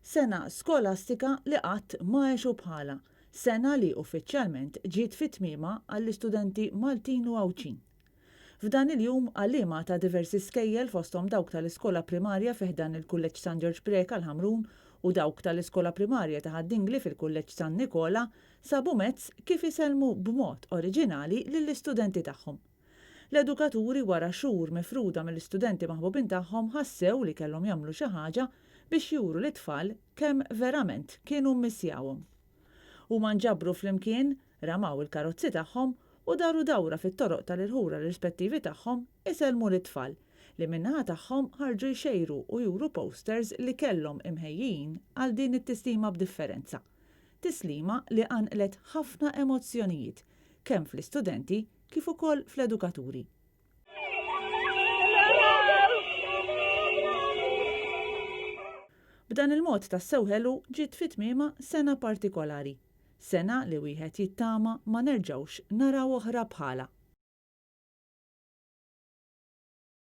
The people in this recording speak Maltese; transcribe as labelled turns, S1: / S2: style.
S1: Sena skolastika li qatt ma għexu bħalha, sena li uffiċjalment ġiet fi tmiemha għall-istudenti Maltin u Għawdxin. F'dan il-jum, għalliema ta' diversi skejjel fosthom dawk tal-iskola primarja fi ħdan il-Kulleġġ San Ġorġ Preca l-Ħamrun u dawk tal-iskola primarja ta' Ħad-Dingli fil-Kulleġġ San Nikola sabu mezz kif isellmu b'mod oriġinali lill-istudenti tagħhom. L-edukaturi wara xhur mifruda mill-istudenti maħbubin tagħhom ħassew li kellhom jagħmlu xi ħaġa biex juru lit-tfal kemm verament kienu mmissjawhom. Huma nġabru flimkien, ramaw il-karozzi tagħhom u daru dawra fit-toroq tal-irħula rispettivi tagħhom isellmu lit-tfal, li min-naħa tagħhom ħarġu jxejru u juru posters li kellhom imħejjijin għal din it-tislima b'differenza. Tislima li qanqlet ħafna emozzjonijiet kemm fl-istudenti kif ukoll fl-edukaturi. B'dan il-mod tassew ħelu ġiet fi tmiemha sena partikolari. Sena li wieħed jittama ma nerġgħux naraw oħra bħalha.